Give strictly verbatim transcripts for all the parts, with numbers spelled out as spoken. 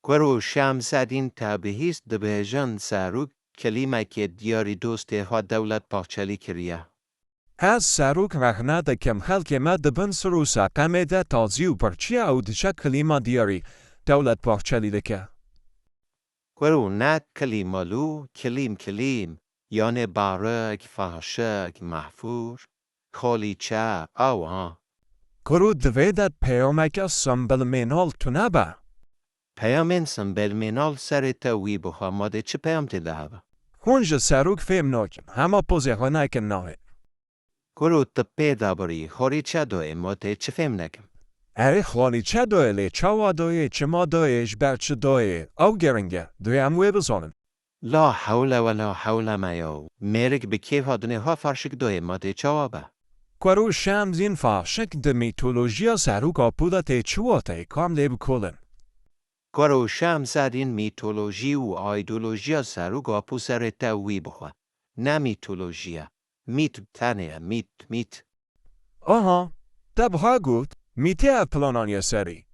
Kuro Şemsedîn te bihîst dibêjin Serok kilîmekê diyarî dostê xwe Dewlet Bahçelî kiriye. Ez Serok rexne dikim, xelkê me di bin sir û seqemê de tazî û birçî ye û diçe kilîma diyarî Dewlet Bahçelî dike. Kuro ne kilîma lû, kilîm kilîm, yanê barik, faşik, mehfûr, kolîçe, ew ha. Kuro di vê de peyameke simbilmênal tune be. Peyamên simbilmênal serê te wî bixwe ma dê çi peyam tê de hebe? Hûn ji Serok fêm nakin, hema pozê xwe nekin navê. Kuro tu pê de birî, xorî çe doyê ma tê çi fêm nekim? Erê xalî çe doyê lê çawa doyê, çima doyê, ji ber çi doyê, ew giring e, duyê em wê bizanin. La hewle we la hewle me yo. Mêrik bi kêfa dinê xwe faşik doyê ma tê çawa be? Kuro Şemsedîn faşik di mîtolojiya Serok Apo de tê çi wateyê, kam lê bikolin? Kuro Şemsedîn mîtolojî û aydolojiya Serok Apo serê te wî bixwe. Ne mîtolojî ye. Mît tenê ye, mît, mît. Aha, te biha got, mîtê ev plan aniye serî.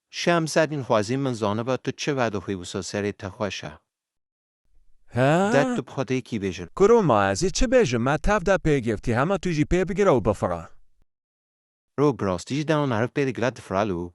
Şemsedîn xwezî min zaniba tu çi vedixwî wisa serê te xweş e. He? De tu bi xwe tê kî bêjin. Kuro ma ez ê çi bêjim, me tev de pê giftî, hema tu jî pê bigire û bifira. Ro bi rastî jî dema meriv pê digire difira lû.